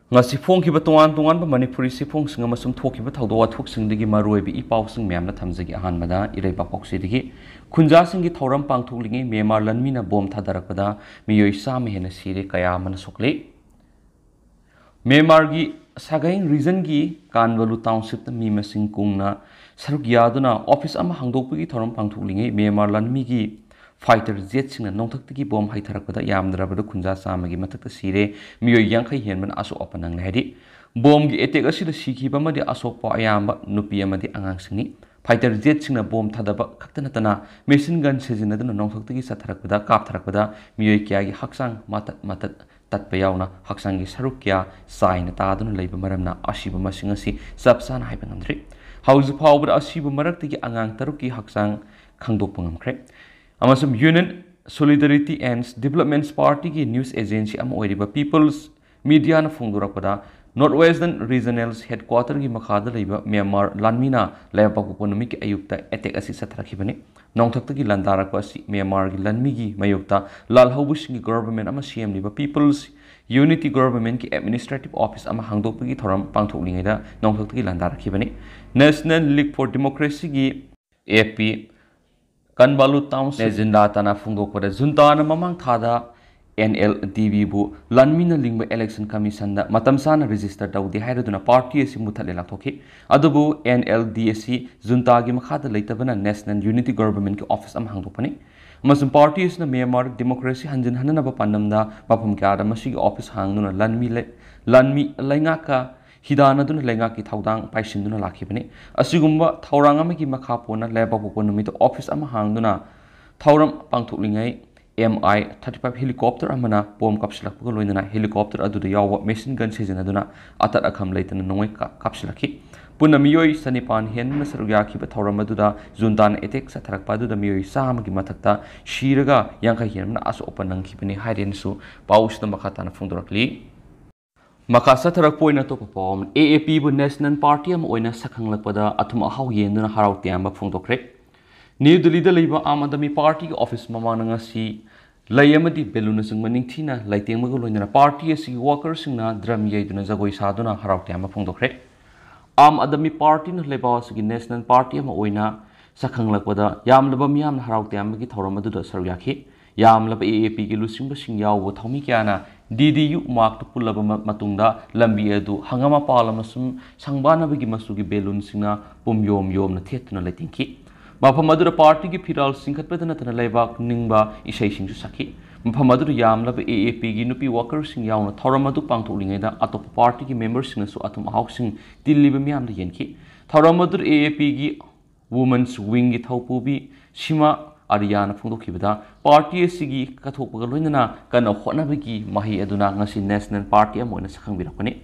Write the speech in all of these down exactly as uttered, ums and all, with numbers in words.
ꯉꯁꯤ ꯐꯣꯡꯈꯤꯕ ꯇꯣꯉꯥꯟ ꯇꯣꯉꯥꯟꯕ ꯃꯅꯤꯄꯨꯔꯤ ꯆꯦꯐꯣꯡꯁꯤꯡ ꯑꯃꯁꯨꯡ ꯊꯣꯛꯈꯤꯕ ꯊꯧꯗꯣꯛ ꯋꯥꯊꯣꯛꯁꯤꯡꯗꯒꯤ ꯃꯔꯨꯑꯣꯏꯕ ꯏ ꯄꯥꯎꯁꯤꯡ ꯃꯌꯥꯝꯅ ꯊꯝꯖꯒꯦ꯫ ꯑꯍꯥꯟꯕꯗ ꯏꯔꯩꯕꯥꯛ ꯄꯥꯎꯆꯦꯗꯒꯤ꯫ ꯈꯨꯟꯖꯥꯁꯤꯡꯒꯤ ꯊꯧꯔꯝ ꯄꯥꯡꯊꯣꯛꯂꯤꯉꯩ ꯃ꯭ꯌꯥꯟꯃꯥꯔ ꯂꯥꯟꯃꯤꯅ ꯕꯣꯝ ꯊꯥꯗꯔꯛꯄꯗ ꯃꯤꯑꯣꯏ ꯆꯥꯝꯃ ꯍꯦꯟꯅ ꯁꯤꯔꯦ, ꯀꯌꯥ ꯑꯃꯅ ꯁꯣꯛꯂꯦ꯫ ꯃ꯭ꯌꯥꯟꯃꯥꯔꯒꯤ ꯁꯥꯒꯥꯏꯡ ꯔꯤꯖꯟꯒꯤ ꯀꯥꯟꯕꯂꯨ ꯇꯥꯎꯟꯁꯤꯞꯇ ꯃꯤ ꯃꯁꯤꯡ ꯀꯨꯡꯅ ꯁꯔꯨꯛ ꯌꯥꯗꯨꯅ ꯑꯣꯐꯤꯁ ꯑꯃ ꯍꯥꯡꯗꯣꯛꯄꯒꯤ ꯊꯧꯔꯝ ꯄꯥꯡꯊꯣꯛꯂꯤꯉꯩ ꯃ꯭ꯌꯥꯟꯃꯥꯔ ꯂꯥꯟꯃꯤꯒꯤ ꯐꯥꯏꯇꯔ ꯖꯦꯠꯁꯤꯡꯅ ꯅꯣꯡꯊꯛꯇꯒꯤ ꯕꯣꯝ ꯍꯩꯊꯔꯛꯄꯗ ꯌꯥꯝꯗ꯭ꯔꯕꯗ ꯈꯨꯟꯖꯥ ꯆꯥꯝꯃꯒꯤ ꯃꯊꯛꯇ ꯁꯤꯔꯦ, ꯃꯤꯑꯣꯏ ꯌꯥꯡꯈꯩ ꯍꯦꯟꯕꯅ ꯑꯁꯣꯛ ꯑꯄꯟ ꯅꯪꯂꯦ ꯍꯥꯏꯔꯤ꯫ ꯕꯣꯝꯒꯤ ꯑꯦꯇꯦꯛ ꯑꯁꯤꯗ ꯁꯤꯈꯤꯕ ꯑꯃꯗꯤ ꯑꯁꯣꯛꯄ ꯑꯌꯥꯝꯕ ꯅꯨꯄꯤ ꯑꯃꯗꯤ ꯑꯉꯥꯡꯁꯤꯡꯅꯤ꯫ ꯐꯥꯏꯇꯔ ꯖꯦꯠꯁꯤꯡꯅ ꯕꯣꯝ ꯊꯥꯗꯕ ꯈꯛꯇ ꯅꯠꯇꯅ ꯃꯦꯁꯤꯟ ꯒꯟ ꯁꯤꯖꯤꯟꯅꯗꯨꯅ ꯅꯣꯡꯊꯛꯇꯒꯤ ꯆꯠꯊꯔꯛꯄꯗ, ꯀꯥꯞꯊꯔꯛꯄꯗ ꯃꯤꯑꯣꯏ ꯀꯌꯥꯒꯤ ꯍꯛꯆꯥꯡ ꯃꯇꯠ ꯃꯇꯠ ꯇꯠꯄ ꯌꯥꯎꯅ ꯍꯛꯆꯥꯡꯒꯤ ꯁꯔꯨꯛ ꯀꯌꯥ ꯆꯥꯏꯅ ꯇꯥꯗꯨꯅ ꯂꯩꯕ ꯃꯔꯝꯅ ꯑꯁꯤꯕ ꯃꯁꯤꯡ ꯑꯁꯤ ꯆꯞ ꯆꯥꯅ ꯍꯥꯏꯕ ꯉꯝꯗ꯭ꯔꯤ꯫ ꯍꯧꯖꯤꯛ ꯐꯥꯎꯕꯗ ꯑꯁꯤꯕ ꯃꯔꯛꯇꯒꯤ ꯑꯉꯥꯡ ꯇꯔꯨꯛꯀꯤ ꯍꯛꯆꯥꯡ ꯈꯪꯗꯣꯛꯄ ꯉꯝꯈ꯭ꯔꯦ꯫ ꯑꯃꯁꯨꯡ Union Solidarity and Development Partyꯒꯤ news agency ꯑꯃ ꯑꯣꯏꯔꯤꯕ People's Mediaꯅ ꯐꯣꯡꯗꯣꯔꯛꯄꯗ, North Western Regional Headquarterꯒꯤ ꯃꯈꯥꯗ ꯂꯩꯕ ꯃ꯭ꯌꯥꯟꯃꯥꯔ ꯂꯥꯟꯃꯤꯅ ꯂꯩꯕꯥꯛꯄꯣꯛꯄ ꯅꯨꯃꯤꯠꯀꯤ ꯑꯌꯨꯛꯇ ꯑꯦꯇꯦꯛ ꯑꯁꯤ ꯆꯠꯊꯔꯛꯈꯤꯕꯅꯤ꯫ ꯅꯣꯡꯊꯛꯇꯒꯤ ꯂꯥꯟꯗꯥꯔꯛꯄ ꯑꯁꯤ ꯃ꯭ꯌꯥꯟꯃꯥꯔꯒꯤ ꯂꯥꯟꯃꯤꯒꯤ ꯃꯥꯌꯣꯛꯇ ꯂꯥꯜꯍꯧꯕꯁꯤꯡꯒꯤ ꯒꯣꯚꯔꯟꯃꯦꯟꯠ ꯑꯃ ꯁꯦꯝꯂꯤꯕ People's Unity Governmentꯀꯤ administrative office ꯑꯃ ꯍꯥꯡꯗꯣꯛꯄꯒꯤ ꯊꯧꯔꯝ ꯄꯥꯡꯊꯣꯛꯂꯤꯉꯩꯗ ꯅꯣꯡꯊꯛꯇꯒꯤ ꯂꯥꯟꯗꯥꯔꯛꯈꯤꯕꯅꯤ꯫ National League for Democracyꯒꯤ, AFP, ꯀꯟꯕꯥꯂꯨ ꯇꯥꯎꯟꯁꯤꯞ ꯅꯦꯖꯤꯟꯗꯥ ꯇꯥꯅ ꯐꯣꯡꯗꯣꯛꯄꯗ, ꯖꯨꯟꯇꯥꯅ ꯃꯃꯥꯡ ꯊꯥꯗ NLDBꯕꯨ ꯂꯥꯟꯃꯤꯅ ꯂꯤꯡꯕ election commissionꯗ ꯃꯇꯝ ꯆꯥꯅ register ꯇꯧꯗꯦ ꯍꯥꯏꯔꯗꯨꯅ party ꯑꯁꯤ ꯃꯨꯊꯠꯂꯦ ꯂꯥꯎꯊꯣꯛꯈꯤ꯫ ꯑꯗꯨꯕꯨ NLD ꯑꯁꯤ ꯖꯨꯟꯇꯥꯒꯤ ꯃꯈꯥꯗ ꯂꯩꯇꯕꯅ National Unity Governmentꯀꯤ office ꯑꯃ ꯍꯥꯡꯗꯣꯛꯄꯅꯤ꯫ ꯑꯃꯁꯨꯡ party ꯑꯁꯤꯅ ꯃ꯭ꯌꯥꯟꯃꯥꯔ democracy ꯍꯟꯖꯤꯟꯍꯟꯅꯅꯕ ꯄꯥꯟꯗꯝꯗ ꯃꯐꯝ ꯀꯌꯥꯗ ꯃꯁꯤꯒꯤ office ꯍꯥꯡꯗꯨꯅ ꯂꯥꯟꯃꯤ ꯂꯩ-, ꯂꯥꯟꯃꯤ ꯂꯩꯉꯥꯛꯀ ꯍꯤꯗꯥꯟꯅꯗꯨꯅ ꯂꯩꯉꯥꯛꯀꯤ ꯊꯧꯗꯥꯡ ꯄꯥꯏꯁꯤꯟꯗꯨꯅ ꯂꯥꯛꯈꯤꯕꯅꯤ꯫ ꯑꯁꯤꯒꯨꯝꯕ ꯊꯧꯔꯥꯡ ꯑꯃꯒꯤ ꯃꯈꯥ ꯄꯣꯟꯅ ꯂꯩꯕꯥꯛꯄꯣꯛꯄ ꯅꯨꯃꯤꯠꯇ office ꯑꯃ ꯍꯥꯡꯗꯨꯅ ꯊꯧꯔꯝ ꯄꯥꯡꯊꯣꯛꯂꯤꯉꯩ MI thirty five helicopter ꯑꯃꯅ ꯕꯣꯝ ꯀꯥꯞꯁꯤꯜꯂꯛꯄꯒ ꯂꯣꯏꯅꯅ helicopter ꯑꯗꯨꯗ ꯌꯥꯎꯕ machine gun ꯁꯤꯖꯤꯟꯅꯗꯨꯅ ꯑꯇꯠ ꯑꯈꯝ ꯂꯩꯇꯅ ꯅꯣꯡꯃꯩ ꯀꯥ-, ꯀꯥꯞꯁꯤꯜꯂꯛꯈꯤ꯫ ꯄꯨꯟꯅ ꯃꯤꯑꯣꯏ ꯆꯅꯤꯄꯥꯟ ꯍꯦꯟꯕꯅ ꯁꯔꯨꯛ ꯌꯥꯈꯤꯕ ꯊꯧꯔꯝ ꯑꯗꯨꯗ ꯖꯨꯟꯇꯥꯅ attack ꯆꯠꯊꯔꯛꯄ ꯑꯗꯨꯗ ꯃꯤꯑꯣꯏ ꯆꯥꯝꯃꯒꯤ ꯃꯊꯛꯇ ꯁꯤꯔꯒ ꯌꯥꯡꯈꯩ ꯍꯦꯟꯕꯅ ꯑꯁꯣꯛ ꯑꯄꯟ ꯅꯪꯈꯤꯕꯅꯤ ꯍꯥꯏꯔꯦꯅꯁꯨ ꯄꯥꯎꯁꯤꯗ ꯃꯈꯥ ꯇꯥꯅ ꯐꯣꯡꯗꯣꯔꯛꯂꯤ꯫ ꯃꯈꯥ ꯆꯠꯊꯔꯛꯄ ꯑꯣꯏꯅ ꯑꯇꯣꯞꯄ ꯄꯥꯎ ꯑꯃꯅ, AAPꯕꯨ national party ꯑꯃ ꯑꯣꯏꯅ ꯁꯛꯈꯪꯂꯛꯄꯗ ꯑꯊꯨꯝ ꯑꯍꯥꯎ ꯌꯦꯟꯗꯨꯅ ꯍꯔꯥꯎ ꯇꯌꯥꯝꯕ ꯐꯣꯡꯗꯣꯛꯈ꯭ꯔꯦ꯫ ꯅ꯭ꯌꯨ ꯗꯤꯜꯂꯤꯗ ꯂꯩꯕ ꯑꯥꯝ ꯑꯥꯗꯃꯤ partyꯒꯤ office ꯃꯃꯥꯡꯗ ꯉꯁꯤ ꯂꯩ ꯑꯃꯗꯤ ꯕꯦꯂꯨꯟꯅꯆꯤꯡꯕ ꯅꯤꯡꯊꯤꯅ ꯂꯩꯇꯦꯡꯕꯒ ꯂꯣꯏꯅꯅ ꯄꯥꯔꯇꯤ ꯑꯁꯤꯒꯤ ꯋꯥꯀꯔꯁꯤꯡꯅ ꯗ꯭ꯔꯝ ꯌꯩꯗꯨꯅ ꯖꯒꯣꯏ ꯁꯥꯗꯨꯅ ꯍꯔꯥꯎ ꯇꯌꯥꯝꯕ ꯐꯣꯡꯗꯣꯛꯈ꯭ꯔꯦ꯫ ꯑꯥꯝ ꯑꯥꯗꯃꯤ ꯄꯥꯔꯇꯤꯅ ꯂꯩꯕꯥꯛ ꯑꯁꯤꯒꯤ ꯅꯦꯁꯅꯦꯜ ꯄꯥꯔꯇꯤ ꯑꯃ ꯑꯣꯏꯅ ꯁꯛꯈꯪꯂꯛꯄꯗ ꯌꯥꯝꯂꯕ ꯃꯤꯌꯥꯝꯅ ꯍꯔꯥꯎ ꯇꯌꯥꯝꯕꯒꯤ ꯊꯧꯔꯝ ꯑꯗꯨꯗ ꯁꯔꯨꯛ ꯌꯥꯈꯤ꯫ ꯌꯥꯝꯂꯕ ꯑꯦ ꯑꯦ ꯄꯤꯒꯤ ꯂꯨꯆꯤꯡꯕꯁꯤꯡ ꯌꯥꯎꯕ ꯊꯧꯃꯤ ꯀꯌꯥꯅ ꯗꯤ ꯗꯤ ꯌꯨ ꯃꯥꯔꯛꯇ ꯄꯨꯜꯂꯕ ꯃ-, ꯃꯇꯨꯡꯗ ꯂꯝꯕꯤ ꯑꯗꯨ ꯍꯪꯒꯥꯝ ꯃꯄꯥꯜ ꯑꯃꯁꯨꯡ ꯁꯪꯕꯥꯅꯕꯒꯤ ꯃꯆꯨꯒꯤ ꯕꯦꯂꯨꯟꯁꯤꯡꯅ ꯄꯨꯝꯌꯣꯝ ꯌꯣꯝꯅ ꯊꯦꯠꯇꯨꯅ ꯂꯩꯇꯦꯡꯈꯤ꯫ ꯃꯐꯝ ꯑꯗꯨꯗ ꯄꯥꯔꯇꯤꯒꯤ ꯐꯤꯔꯥꯜ ꯆꯤꯡꯈꯠꯄꯗ ꯅꯠꯇꯅ ꯂꯩꯕꯥꯛ ꯅꯤꯡꯕ ꯏꯁꯩꯁꯤꯡꯁꯨ ꯁꯛꯈꯤ꯫ ꯃꯐꯝ ꯑꯗꯨꯗ ꯌꯥꯝꯂꯕ ꯑꯦ ꯑꯦ ꯄꯤꯒꯤ ꯅꯨꯄꯤ ꯋꯥꯀꯔꯁꯤꯡ ꯌꯥꯎꯅ ꯊꯧꯔꯝ ꯑꯗꯨ ꯄꯥꯡꯊꯣꯛꯂꯤꯉꯩꯗ ꯑꯇꯣꯞꯄ ꯄꯥꯔꯇꯤꯒꯤ ꯃꯦꯝꯕꯔꯁꯤꯡꯅꯁꯨ ꯑꯊꯨꯝ ꯑꯍꯥꯎꯁꯤꯡ ꯇꯤꯜꯂꯤꯕ ꯃꯤꯌꯥꯝꯗ ꯌꯦꯟꯈꯤ꯫ ꯊꯧꯔꯝ ꯑꯗꯨꯗ ꯑꯦ ꯑꯦ ꯄꯤꯒꯤ ꯋꯨꯃꯟꯁ ꯋꯤꯡꯒꯤ ꯊꯧꯄꯨꯕꯤ ꯁꯤꯃꯥ ꯑꯥꯔꯤꯌꯥꯅ ꯐꯣꯡꯗꯣꯛꯈꯤꯕꯗ, ꯄꯥꯔꯇꯤ ꯑꯁꯤꯒꯤ ꯀꯠꯊꯣꯛꯄꯒ ꯂꯣꯏꯅꯅ ꯀꯟꯅ ꯍꯣꯠꯅꯕꯒꯤ ꯃꯍꯩ ꯑꯗꯨꯅ ꯉꯁꯤ ꯅꯦꯁꯅꯦꯜ ꯄꯥꯔꯇꯤ ꯑꯃ ꯑꯣꯏꯅ ꯁꯛꯈꯪꯕꯤꯔꯛꯄꯅꯤ꯫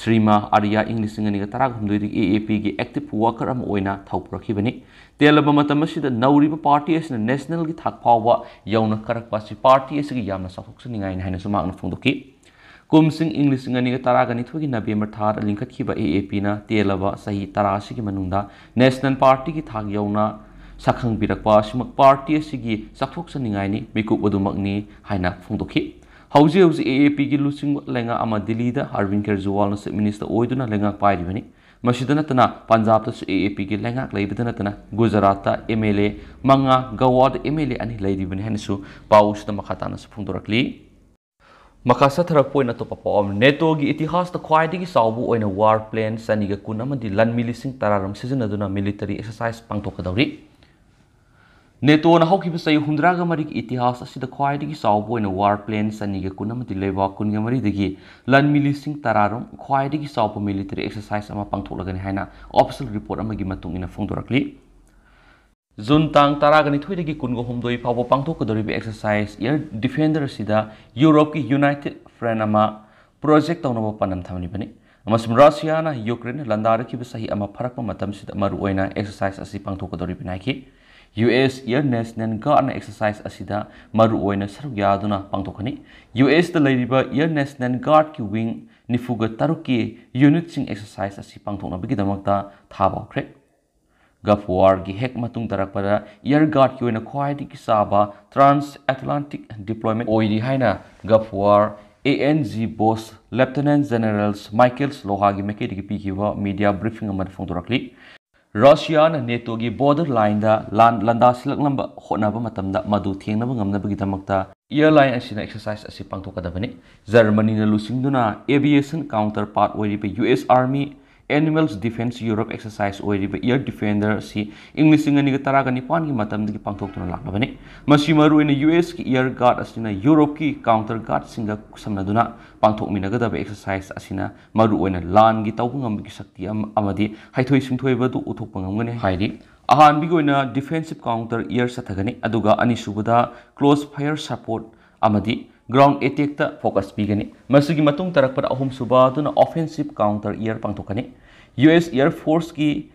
ꯁ꯭ꯔꯤꯃꯥ ꯑꯥꯔꯤꯌꯥ ꯏꯪ ꯂꯤꯁꯤꯡ ꯑꯅꯤꯒ ꯇꯔꯥꯍꯨꯝꯗꯣꯏꯗꯒꯤ ꯑꯦ ꯑꯦ ꯄꯤꯒꯤ ꯑꯦꯛꯇꯤꯚ ꯋꯥꯀꯔ ꯑꯃ ꯑꯣꯏꯅ ꯊꯧ ꯄꯨꯔꯛꯈꯤꯕꯅꯤ꯫ ꯇꯦꯜꯂꯕ ꯃꯇꯝ ꯑꯁꯤꯗ ꯅꯧꯔꯤꯕ ꯄꯥꯔꯇꯤ ꯑꯁꯤꯅ ꯅꯦꯁꯅꯦꯜꯒꯤ ꯊꯥꯛ ꯐꯥꯎꯕ ꯌꯧꯅ ꯀꯥꯔꯛꯄ ꯑꯁꯤ ꯄꯥꯔꯇꯤ ꯑꯁꯤꯒꯤ ꯌꯥꯝꯅ ꯆꯥꯎꯊꯣꯛꯆꯅꯤꯡꯉꯥꯏꯅꯤ ꯍꯥꯏꯅꯁꯨ ꯃꯍꯥꯛꯅ ꯐꯣꯡꯗꯣꯛꯈꯤ꯫ ꯀꯨꯝꯁꯤꯡ ꯏꯪ ꯂꯤꯁꯤꯡ ꯑꯅꯤꯒ ꯇꯔꯥꯒ ꯅꯤꯊꯣꯏꯒꯤ ꯅꯕꯦꯝꯕꯔ ꯊꯥꯗ ꯂꯤꯡꯈꯠꯈꯤꯕ ꯑꯦ ꯑꯦ ꯄꯤꯅ ꯇꯦꯜꯂꯕ ꯆꯍꯤ ꯇꯔꯥ ꯑꯁꯤꯒꯤ ꯃꯅꯨꯡꯗ ꯅꯦꯁꯅꯦꯜ ꯄꯥꯔꯇꯤꯒꯤ ꯊꯥꯛ ꯌꯧꯅ ꯁꯛꯈꯪꯕꯤꯔꯛꯄ ꯑꯁꯤꯃꯛ ꯄꯥꯔꯇꯤ ꯑꯁꯤꯒꯤ ꯆꯥꯎꯊꯣꯛꯆꯅꯤꯡꯉꯥꯏꯅꯤ, ꯃꯤꯀꯨꯞ ꯑꯗꯨꯃꯛꯅꯤ ꯍꯥꯏꯅ ꯐꯣꯡꯗꯣꯛꯈꯤ꯫ ꯍꯧꯖꯤꯛ ꯍꯧꯖꯤꯛ ꯑꯦ ꯑꯦ ꯄꯤꯒꯤ ꯂꯨꯆꯤꯡꯕ ꯂꯩꯉꯥꯛ ꯑꯃ ꯗꯤꯜꯂꯤꯗ ꯑꯔꯕꯤꯟ ꯀꯦꯖꯔꯤꯋꯥꯜꯅ ꯆꯤꯐ ꯃꯤꯅꯤꯁꯇꯔ ꯑꯣꯏꯗꯨꯅ ꯂꯩꯉꯥꯛ ꯄꯥꯏꯔꯤꯕꯅꯤ꯫ ꯃꯁꯤꯗ ꯅꯠꯇꯅ ꯄꯟꯖꯥꯕꯇꯁꯨ ꯑꯦ ꯑꯦ ꯄꯤꯒꯤ ꯂꯩꯉꯥꯛ ꯂꯩꯕꯗ ꯅꯠꯇꯅ ꯒꯨꯖꯔꯥꯠꯇ ꯑꯦꯝ ꯑꯦꯜ ꯑꯦ ꯃꯉꯥ, ꯒꯋꯥꯗ ꯑꯦꯝ ꯑꯦꯜ ꯑꯦ ꯑꯅꯤ ꯂꯩꯔꯤꯕꯅꯤ ꯍꯥꯏꯅꯁꯨ ꯄꯥꯎꯁꯤꯗ ꯃꯈꯥ ꯇꯥꯅꯁꯨ ꯐꯣꯡꯗꯣꯔꯛꯂꯤ꯫ ꯃꯈꯥ ꯆꯠꯊꯔꯛꯄ ꯑꯣꯏꯅ ꯑꯇꯣꯞꯄ ꯄꯥꯎ ꯑꯃ, ꯅꯦꯇꯣꯒꯤ ꯏꯇꯤꯍꯥꯁꯇ ꯈ꯭ꯋꯥꯏꯗꯒꯤ ꯆꯥꯎꯕ ꯑꯣꯏꯅ ꯋꯥꯔ ꯄ꯭ꯂꯦꯟ ꯆꯅꯤꯒ ꯀꯨꯟ ꯑꯃꯗꯤ ꯂꯥꯟꯃꯤ ꯂꯤꯁꯤꯡ ꯇꯔꯥꯔꯣꯝ ꯁꯤꯖꯤꯟꯅꯗꯨꯅ ꯃꯤꯂꯤꯇꯔꯤ ꯑꯦꯛꯁꯔꯁꯥꯏꯁ ꯄꯥꯡꯊꯣꯛꯀꯗꯧꯔꯤ꯫ ꯅꯦꯇꯣꯅ ꯍꯧꯈꯤꯕ ꯆꯍꯤ ꯍꯨꯝꯗ꯭ꯔꯥꯒ ꯃꯔꯤꯒꯤ ꯏꯇꯤꯍꯥꯁ ꯑꯁꯤꯗ ꯈ꯭ꯋꯥꯏꯗꯒꯤ ꯆꯥꯎꯕ ꯑꯣꯏꯅ ꯋꯥꯔ ꯄ꯭ꯂꯦꯟ ꯆꯅꯤꯒ ꯀꯨꯟ ꯑꯃꯗꯤ ꯂꯩꯕꯥꯛ ꯀꯨꯟꯒ ꯃꯔꯤꯗꯒꯤ ꯂꯥꯟꯃꯤ ꯂꯤꯁꯤꯡ ꯇꯔꯥꯔꯣꯝ ꯈ꯭ꯋꯥꯏꯗꯒꯤ ꯆꯥꯎꯕ ꯃꯤꯂꯤꯇꯔꯤ ꯑꯦꯛꯁꯔꯁꯥꯏꯁ ꯑꯃ ꯄꯥꯡꯊꯣꯛꯂꯒꯅꯤ ꯍꯥꯏꯅ ꯑꯣꯐꯤꯁꯤꯌꯦꯜ ꯔꯤꯄꯣꯔꯠ ꯑꯃꯒꯤ ꯃꯇꯨꯡ ꯏꯟꯅ ꯐꯣꯡꯗꯣꯔꯛꯂꯤ꯫ ꯖꯨꯟ ꯇꯥꯡ ꯇꯔꯥꯒ ꯅꯤꯊꯣꯏꯗꯒꯤ ꯀꯨꯟꯒ ꯍꯨꯝꯗꯣꯏ ꯐꯥꯎꯕ ꯄꯥꯡꯊꯣꯛꯀꯗꯧꯔꯤꯕ ꯑꯦꯛꯁꯔꯁꯥꯏꯁ ꯑꯦꯌꯔ ꯗꯤꯐꯦꯟꯗꯔ ꯑꯁꯤꯗ ꯌꯨꯔꯣꯞꯀꯤ ꯌꯨꯅꯥꯏꯇꯦꯠ ꯐ꯭ꯔꯟ ꯑꯃ ꯄ꯭ꯔꯣꯖꯦꯛ ꯇꯧꯅꯕ ꯄꯥꯟꯗꯝ ꯊꯝꯂꯤꯕꯅꯤ, ꯑꯃꯁꯨꯡ ꯔꯁꯤꯌꯥꯅ ꯌꯨꯀ꯭ꯔꯦꯟ ꯂꯥꯟꯗꯥꯔꯛꯈꯤꯕ ꯆꯍꯤ ꯑꯃ ꯐꯥꯔꯛꯄ ꯃꯇꯝꯁꯤꯗ ꯃꯔꯨꯑꯣꯏꯅ ꯑꯦꯛꯁꯔꯁꯥꯏꯁ ꯑꯁꯤ ꯄꯥꯡꯊꯣꯛꯀꯗꯧꯔꯤꯕꯅꯤ ꯍꯥꯏꯈꯤ꯫ ꯌꯨ ꯑꯦꯁ ꯑꯦꯌꯔ ꯅꯦꯁꯅꯦꯜ ꯒꯥꯔꯗꯅ ꯑꯦꯛꯁꯔꯁꯥꯏꯁ ꯑꯁꯤꯗ ꯃꯔꯨꯑꯣꯏꯅ ꯁꯔꯨꯛ ꯌꯥꯗꯨꯅ ꯄꯥꯡꯊꯣꯛꯀꯅꯤ꯫ ꯌꯨ ꯑꯦꯁꯇ ꯂꯩꯔꯤꯕ ꯑꯦꯌꯔ ꯅꯦꯁꯅꯦꯜ ꯒꯥꯔꯗꯀꯤ ꯋꯤꯡ ꯅꯤꯐꯨꯒ ꯇꯔꯨꯛꯀꯤ ꯌꯨꯅꯤꯠꯁꯤꯡ ꯑꯦꯛꯁꯔꯁꯥꯏꯁ ꯑꯁꯤ ꯄꯥꯡꯊꯣꯛꯅꯕꯒꯤꯗꯃꯛꯇ ꯊꯥꯕ ꯍꯧꯈ꯭ꯔꯦ꯫ ꯒꯜꯐ ꯋꯥꯔꯒꯤ ꯍꯦꯛ ꯃꯇꯨꯡ ꯇꯥꯔꯛꯄꯗ ꯏꯌꯔ ꯒꯥꯔꯗꯀꯤ ꯑꯣꯏꯅ ꯈ꯭ꯋꯥꯏꯗꯒꯤ ꯆꯥꯕ ꯇ꯭ꯔꯥꯟꯁ ꯑꯦꯠꯂꯥꯟꯇꯤꯛ ꯗꯤꯄ꯭ꯂꯣꯏꯃꯦꯟ ꯑꯣꯏꯔꯤ ꯍꯥꯏꯅ gulf war A N G boss lieutenant general Michael ꯂꯣꯍꯥꯒꯤ ꯃꯥꯏꯀꯩꯗꯒꯤ ꯄꯤꯈꯤꯕ ꯃꯤꯗꯤꯌꯥ ꯕ꯭ꯔꯤꯐꯤꯡ ꯑꯃꯗ ꯐꯣꯡꯗꯣꯔꯛꯂꯤ꯫ ꯔꯁꯤꯌꯥꯅ ꯅꯦꯇꯣꯒꯤ ꯕꯣꯔꯗꯔ ꯂꯥꯏꯟꯗ ꯂꯥꯟ ꯂꯥꯟꯗꯥꯁꯤꯜꯂꯛꯂꯝꯕ ꯍꯣꯠꯅꯕ ꯃꯇꯝꯗ ꯃꯗꯨ ꯊꯦꯡꯅꯕ ꯉꯝꯅꯕꯒꯤꯗꯃꯛꯇ ꯏꯌꯔꯂꯥꯏꯟ ꯑꯁꯤꯅ ꯑꯦꯛꯁꯔꯁꯥꯏꯁ ꯑꯁꯤ ꯄꯥꯡꯊꯣꯛꯀꯗꯕꯅꯤ꯫ ꯖꯔꯃꯅꯤꯅ ꯂꯨꯆꯤꯡꯗꯨꯅ ꯑꯦꯚꯤꯌꯦꯁꯟ ꯀꯥꯎꯟꯇꯔ ꯄꯥꯔꯠ ꯑꯣꯏꯔꯤꯕ ꯌꯨ ꯑꯦꯁ ꯑꯥꯔꯃꯤ ꯑꯦꯅꯤꯃꯦꯜꯁ ꯗꯤꯐꯦꯟꯁ ꯌꯨꯔꯣꯞ ꯑꯦꯛꯁꯔꯁꯥꯏꯁ ꯑꯣꯏꯔꯤꯕ ꯏꯌꯔ ꯗꯤꯐꯦꯟꯗꯔ ꯑꯁꯤ ꯏꯪ ꯂꯤꯁꯤꯡ ꯑꯅꯤꯒ ꯇꯔꯥꯒ ꯅꯤꯄꯥꯟꯒꯤ ꯃꯇꯝꯗꯒꯤ ꯄꯥꯡꯊꯣꯛꯇꯨꯅ ꯂꯥꯛꯂꯕꯅꯤ꯫ ꯃꯁꯤ ꯃꯔꯨꯑꯣꯏꯅ ꯌꯨ ꯑꯦꯁꯀꯤ ꯏꯌꯔ ꯒꯥꯔꯗ ꯑꯁꯤꯅ ꯌꯨꯔꯣꯞꯀꯤ ꯀꯥꯎꯟꯇꯔ ꯒꯥꯔꯗꯁꯤꯡꯒ ꯈꯨꯠꯁꯝꯅꯗꯨꯅ ꯄꯥꯡꯊꯣꯛꯃꯤꯟꯅꯒꯗꯕ ꯑꯦꯛꯁꯔꯁꯥꯏꯁ ꯑꯁꯤꯅ ꯃꯔꯨꯑꯣꯏꯅ ꯂꯥꯟꯒꯤ ꯇꯧꯕ ꯉꯝꯕꯒꯤ ꯁꯛꯇꯤ ꯑꯃ-, ꯑꯃꯗꯤ ꯍꯩꯊꯣꯏ ꯁꯤꯡꯊꯣꯏꯕ ꯑꯗꯨ ꯎꯠꯊꯣꯛꯄ ꯉꯝꯒꯅꯤ ꯍꯥꯏꯔꯤ꯫ ꯑꯍꯥꯟꯕꯒꯤ ꯑꯣꯏꯅ ꯗꯤꯐꯦꯟꯁꯤꯞ ꯀꯥꯎꯟꯇꯔ ꯏꯌꯔ ꯆꯠꯊꯒꯅꯤ, ꯑꯗꯨꯒ ꯑꯅꯤꯁꯨꯕꯗ ꯀ꯭ꯂꯣꯖ ꯐꯥꯌꯔ ꯁꯄꯣꯔꯠ ꯑꯃꯗꯤ ꯒ꯭ꯔꯥꯎꯟ ꯑꯦꯇꯦꯛꯇ ꯐꯣꯀꯁ ꯄꯤꯒꯅꯤ꯫ ꯃꯁꯤꯒꯤ ꯃꯇꯨꯡ ꯇꯥꯔꯛꯄꯗ ꯑꯍꯨꯝꯁꯨꯕ ꯑꯗꯨꯅ ꯑꯣꯐꯦꯟꯁꯤꯞ ꯀꯥꯎꯟꯇꯔ ꯏꯌꯔ ꯄꯥꯡꯊꯣꯛꯀꯅꯤ꯫ ꯌꯨ ꯑꯦꯁ ꯏꯌꯔ ꯐꯣꯔꯁꯀꯤ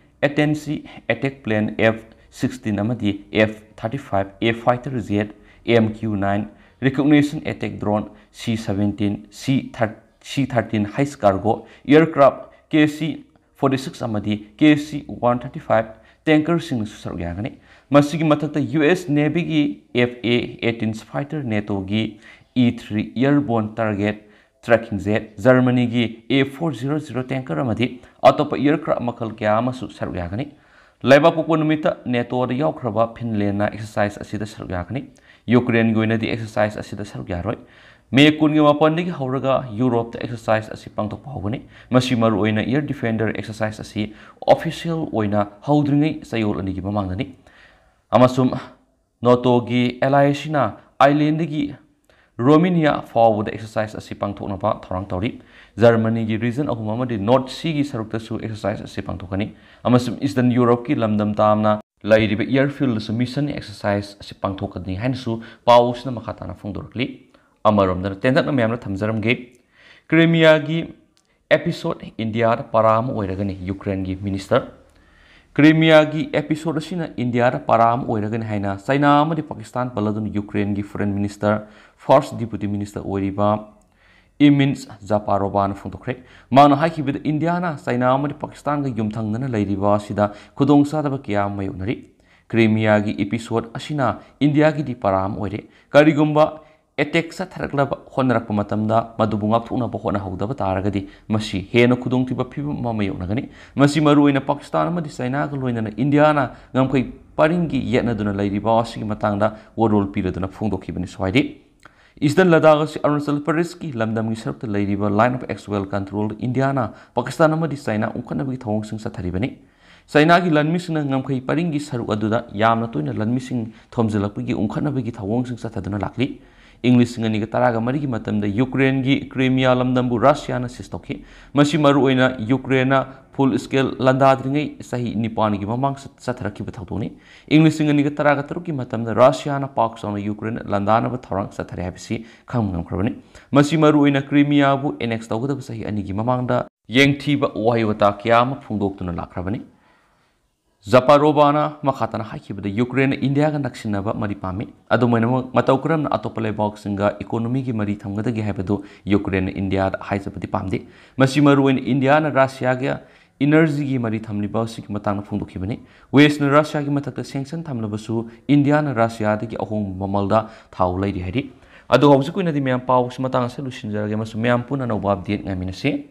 A ten C attack plane F sixteen ꯑꯃꯗꯤ F thirty five A fighter jet, M Q nine, reconnaissance attack drone C seventeen, C thirty-, ꯁꯤ ꯊꯥꯔꯇꯤꯟ ꯍꯥꯏꯁ cargo ꯏꯌꯔꯀ꯭ꯔꯥꯐ K C forty six ꯑꯃꯗꯤ K C one thirty five ꯇꯦꯡꯀꯔꯁꯤꯡꯅꯁꯨ ꯁꯔꯨꯛ ꯌꯥꯒꯅꯤ꯫ ꯃꯁꯤꯒꯤ ꯃꯊꯛꯇ U S ꯅꯦꯚꯤꯒꯤ F A eighteen fighter, ꯅꯦꯇꯣꯒꯤ E three ꯏꯌꯔꯕꯣꯔꯟ target trekking Z, ꯖꯔꯃꯅꯤꯒꯤ A four zero zero tanker ꯑꯃꯗꯤ ꯑꯇꯣꯞꯄ ꯏꯌꯔꯀ꯭ꯔꯥꯐ ꯃꯈꯜ ꯀꯌꯥ ꯑꯃꯁꯨ ꯁꯔꯨꯛ ꯌꯥꯒꯅꯤ꯫ ꯂꯩꯕꯥꯛꯄꯣꯛꯄ ꯅꯨꯃꯤꯠꯇ ꯅꯦꯇꯣꯗ ꯌꯥꯎꯈ꯭ꯔꯕ ꯐꯤꯟꯂꯦꯟꯅ ꯑꯦꯛꯁꯔꯁꯥꯏꯁ ꯑꯁꯤꯗ ꯁꯔꯨꯛ ꯌꯥꯒꯅꯤ꯫ ꯌꯨꯀ꯭ꯔꯦꯟꯒꯤ ꯑꯣꯏꯅꯗꯤ ꯑꯦꯛꯁꯔꯁꯥꯏꯁ ꯑꯁꯤꯗ ꯁꯔꯨꯛ ꯌꯥꯔꯣꯏ꯫ ꯃꯦ ꯀꯨꯟꯒꯤ ꯃꯥꯄꯟꯗꯒꯤ ꯍꯧꯔꯒ ꯌꯨꯔꯣꯞꯇ ꯑꯦꯛꯁꯔꯁꯥꯏꯁ ꯑꯁꯤ ꯄꯥꯡꯊꯣꯛꯄ ꯍꯧꯒꯅꯤ꯫ ꯃꯁꯤ ꯃꯔꯨꯑꯣꯏꯅ ꯏꯌꯔ ꯗꯤꯐꯦꯟꯗꯔ ꯑꯦꯛꯁꯔꯁꯥꯏꯁ ꯑꯁꯤ ꯑꯣꯐꯤꯁꯤꯌꯦꯜ ꯑꯣꯏꯅ ꯍꯧꯗ꯭ꯔꯤꯉꯩ ꯆꯌꯣꯜ ꯑꯅꯤꯒꯤ ꯃꯃꯥꯡꯗꯅꯤ꯫ ꯑꯃꯁꯨꯡ ꯅꯣꯇꯣꯒꯤ ꯑꯦꯂꯥꯏ ꯑꯁꯤꯅ ꯑꯥꯏꯂꯦꯟꯗꯒꯤ ꯔꯣꯃꯦꯅꯤꯌꯥ ꯐꯥꯎꯕꯗ ꯑꯦꯛꯁꯔꯁꯥꯏꯁ ꯑꯁꯤ ꯄꯥꯡꯊꯣꯛꯅꯕ ꯊꯧꯔꯥꯡ ꯇꯧꯔꯤ꯫ ꯖꯔꯃꯅꯤꯒꯤ ꯔꯤꯖꯟ ꯑꯍꯨꯝ ꯑꯃꯗꯤ ꯅꯣꯔꯠ ꯁꯤꯒꯤ ꯁꯔꯨꯛꯇꯁꯨ ꯑꯦꯛꯁꯔꯁꯥꯏꯁ ꯑꯁꯤ ꯄꯥꯡꯊꯣꯛꯀꯅꯤ, ꯑꯃꯁꯨꯡ ꯏꯁꯇꯔꯟ ꯌꯨꯔꯣꯞꯀꯤ ꯂꯝꯗꯝ ꯇꯥꯝꯅ ꯂꯩꯔꯤꯕ ꯏꯌꯔꯐꯤꯜꯗꯁꯨ ꯃꯤꯁꯟ ꯑꯦꯛꯁꯔꯁꯥꯏꯁ ꯑꯁꯤ ꯄꯥꯡꯊꯣꯛꯀꯅꯤ ꯍꯥꯏꯅꯁꯨ ꯄꯥꯎ ꯑꯁꯤꯅ ꯃꯈꯥ ꯇꯥꯅ ꯐꯣꯡꯗꯣꯔꯛꯂꯤ꯫ ꯑꯃꯔꯣꯝꯗꯅ ꯇꯦꯟꯇꯛꯅ ꯃꯌꯥꯝꯗ ꯊꯝꯖꯔꯝꯒꯦ꯫ ꯀ꯭ꯔꯤꯃꯤꯌꯥꯒꯤ ꯑꯦꯄꯤꯁꯣꯗ ꯏꯟꯗꯤꯌꯥꯗ ꯄꯔꯥ ꯑꯃ ꯑꯣꯏꯔꯒꯅꯤ ꯌꯨꯀ꯭ꯔꯦꯟꯒꯤ ꯃꯤꯅꯤꯁꯇꯔ꯫ ꯀ꯭ꯔꯤꯃꯤꯌꯥꯒꯤ ꯑꯦꯄꯤꯁꯣꯗ ꯑꯁꯤꯅ ꯏꯟꯗꯤꯌꯥꯗ ꯄꯔꯥ ꯑꯃ ꯑꯣꯏꯔꯒꯅꯤ ꯍꯥꯏꯅ ꯆꯩꯅꯥ ꯑꯃꯗꯤ ꯄꯥꯀꯤꯁꯇꯥꯟ ꯄꯜꯂꯗꯨꯅ ꯌꯨꯀ꯭ꯔꯦꯟꯒꯤ foreign minister, first deputy minister ꯑꯣꯏꯔꯤꯕ ꯏꯃꯤꯟꯁ ꯖꯄꯥꯔꯣꯕꯥꯅ ꯐꯣꯡꯗꯣꯛꯈ꯭ꯔꯦ꯫ ꯃꯥꯅ ꯍꯥꯏꯈꯤꯕꯗ, ꯏꯟꯗꯤꯌꯥꯅ ꯆꯥꯏꯅꯥ ꯑꯃꯗꯤ ꯄꯥꯀꯤꯁꯇꯥꯟꯒ ꯌꯨꯝꯊꯪꯅꯅ ꯂꯩꯔꯤꯕ ꯑꯁꯤꯗ ꯈꯨꯗꯣꯡꯆꯥꯗꯕ ꯀꯌꯥ ꯑꯃ ꯃꯥꯌꯣꯛꯅꯔꯤ꯫ ꯀ꯭ꯔꯤꯃꯤꯌꯥꯒꯤ episode ꯑꯁꯤꯅ ꯏꯟꯗꯤꯌꯥꯒꯤꯗꯤ ꯄꯔꯥ ꯑꯃ ꯑꯣꯏꯔꯦ꯫ ꯀꯔꯤꯒꯨꯝꯕ attack ꯆꯠꯊꯔꯛꯂꯕ ꯍꯣꯠꯅꯔꯛꯄ ꯃꯇꯝꯗ ꯃꯗꯨꯕꯨ ꯉꯥꯛꯊꯣꯛꯅꯕ ꯍꯣꯠꯅꯍꯧꯗꯕ ꯇꯥꯔꯒꯗꯤ ꯃꯁꯤ ꯍꯦꯟꯅ ꯈꯨꯗꯣꯡꯊꯤꯕ ꯐꯤꯕꯝ ꯑꯃ ꯃꯥꯌꯣꯛꯅꯒꯅꯤ꯫ ꯃꯁꯤ ꯃꯔꯨꯑꯣꯏꯅ ꯄꯥꯀꯤꯁꯇꯥꯟ ꯑꯃꯗꯤ ꯆꯥꯏꯅꯥꯒ ꯂꯣꯏꯅꯅ ꯏꯟꯗꯤꯌꯥꯅ ꯉꯝꯈꯩ ꯄꯔꯤꯡꯒꯤ ꯌꯦꯠꯅꯗꯨꯅ ꯂꯩꯔꯤꯕ ꯑꯁꯤꯒꯤ ꯃꯇꯥꯡꯗ ꯋꯥꯔꯣꯜ ꯄꯤꯔꯗꯨꯅ ꯐꯣꯡꯗꯣꯛꯈꯤꯕꯅꯤ꯫ ꯁ꯭ꯋꯥꯏꯗꯤ Eastern Ladakh ꯑꯁꯤ ꯑꯔꯨꯅꯥꯆꯜ ꯄ꯭ꯔꯗꯦꯁꯀꯤ ꯂꯝꯗꯝꯒꯤ ꯁꯔꯨꯛꯇ ꯂꯩꯔꯤꯕ Line of Actual Control ꯗ ꯏꯟꯗꯤꯌꯥꯅ ꯄꯥꯀꯤꯁꯇꯥꯟ ꯑꯃꯗꯤ ꯆꯥꯏꯅꯥ ꯎꯪꯈꯠꯅꯕꯒꯤ ꯊꯧꯑꯣꯡꯁꯤꯡ ꯆꯠꯊꯔꯤꯕꯅꯤ꯫ ꯆꯥꯏꯅꯥꯒꯤ ꯂꯥꯟꯃꯤꯁꯤꯡꯅ ꯉꯝꯈꯩ ꯄꯔꯤꯡꯒꯤ ꯁꯔꯨꯛ ꯑꯗꯨꯗ ꯌꯥꯝꯅ ꯇꯣꯏꯅ ꯂꯥꯟꯃꯤꯁꯤꯡ ꯊꯣꯝꯖꯤꯜꯂꯛꯄꯒꯤ ꯎꯪꯈꯠꯅꯕꯒꯤ ꯊꯧꯑꯣꯡꯁꯤꯡ ꯆꯠꯊꯗꯨꯅ ꯂꯥꯛꯂꯤ꯫ ꯏꯪ ꯂꯤꯁꯤꯡ ꯑꯅꯤꯒ ꯇꯔꯥꯒ ꯃꯔꯤꯒꯤ ꯃꯇꯝꯗ ꯌꯨꯀ꯭ꯔꯦꯟꯒꯤ ꯀ꯭ꯔꯤꯃꯤꯌꯥ ꯂꯝꯗꯝꯕꯨ ꯔꯁꯤꯌꯥꯅ seize ꯇꯧꯈꯤ꯫ ꯃꯁꯤ ꯃꯔꯨꯑꯣꯏꯅ ꯌꯨꯀ꯭ꯔꯦꯟꯅ full scale ꯂꯥꯟꯗꯥꯗ꯭ꯔꯤꯉꯩ ꯆꯍꯤ ꯅꯤꯄꯥꯟꯒꯤ ꯃꯃꯥꯡ ꯆꯠ-, ꯆꯠꯊꯔꯛꯈꯤꯕ ꯊꯧꯗꯣꯛꯅꯤ꯫ ꯏꯪ ꯂꯤꯁꯤꯡ ꯑꯅꯤꯒ ꯇꯔꯥꯒ ꯇꯔꯨꯛꯀꯤ ꯃꯇꯝꯗ ꯔꯁꯤꯌꯥꯅ ꯄꯥꯛ ꯆꯥꯎꯅ ꯌꯨꯀ꯭ꯔꯦꯟ ꯂꯥꯟꯗꯥꯅꯕ ꯊꯧꯔꯥꯡ ꯆꯠꯊꯔꯦ ꯍꯥꯏꯕꯁꯤ ꯈꯪꯕ ꯉꯝꯈ꯭ꯔꯕꯅꯤ꯫ ꯃꯁꯤ ꯃꯔꯨꯑꯣꯏꯅ ꯀ꯭ꯔꯤꯃꯤꯌꯥꯕꯨ annex ꯇꯧꯒꯗꯕ ꯆꯍꯤ ꯑꯅꯤꯒꯤ ꯃꯃꯥꯡꯗ ꯌꯦꯡꯊꯤꯕ ꯋꯥꯍꯩ ꯋꯥꯇꯥ ꯀꯌꯥ ꯑꯃ ꯐꯣꯡꯗꯣꯛꯇꯨꯅ ꯂꯥꯛꯈ꯭ꯔꯕꯅꯤ꯫ ꯖꯄꯥꯔꯣꯕꯥꯅ ꯃꯈꯥ ꯇꯥꯅ ꯍꯥꯏꯈꯤꯕꯗ, ꯌꯨꯀ꯭ꯔꯦꯟꯅ ꯏꯟꯗꯤꯌꯥꯒ ꯅꯛꯁꯤꯟꯅꯕ ꯃꯔꯤ ꯄꯥꯝꯃꯤ꯫ ꯑꯗꯨꯝ ꯑꯣꯏꯅꯃꯛ, ꯃꯇꯧ ꯀꯔꯝꯅ ꯑꯇꯣꯞꯄ ꯂꯩꯕꯥꯛꯁꯤꯡꯒ economy ꯒꯤ ꯃꯔꯤ ꯊꯝꯒꯗꯒꯦ ꯍꯥꯏꯕꯗꯨ ꯌꯨꯀ꯭ꯔꯦꯟꯅ ꯏꯟꯗꯤꯌꯥꯗ ꯍꯥꯏꯖꯕꯗꯤ ꯄꯥꯝꯗꯦ꯫ ꯃꯁꯤ ꯃꯔꯨꯑꯣꯏꯅ ꯏꯟꯗꯤꯌꯥꯅ ꯔꯁꯤꯌꯥꯒ energy ꯒꯤ ꯃꯔꯤ ꯊꯝꯂꯤꯕ ꯑꯁꯤꯒꯤ ꯃꯇꯥꯡꯗ ꯐꯣꯡꯗꯣꯛꯈꯤꯕꯅꯤ꯫ West ꯅ ꯔꯁꯤꯌꯥꯒꯤ ꯃꯊꯛꯇ sanction ꯊꯝꯂꯕꯁꯨ ꯏꯟꯗꯤꯌꯥꯅ ꯔꯁꯤꯌꯥꯗꯒꯤ ꯑꯍꯣꯡꯕ ꯃꯃꯜꯗ ꯊꯥꯎ ꯂꯩꯔꯤ ꯍꯥꯏꯔꯤ꯫ ꯑꯗꯣ ꯍꯧꯖꯤꯛꯀꯤ ꯑꯣꯏꯅꯗꯤ ꯃꯌꯥꯝ ꯄꯥꯎꯁꯤ ꯃꯇꯥꯡ ꯑꯁꯤꯗ ꯂꯣꯏꯁꯤꯟꯖꯔꯒꯦ ꯑꯃꯁꯨꯡ ꯃꯌꯥꯝ ꯄꯨꯟꯅ ꯑꯅꯧꯕ update ꯉꯥꯏꯃꯤꯟꯅꯁꯤ꯫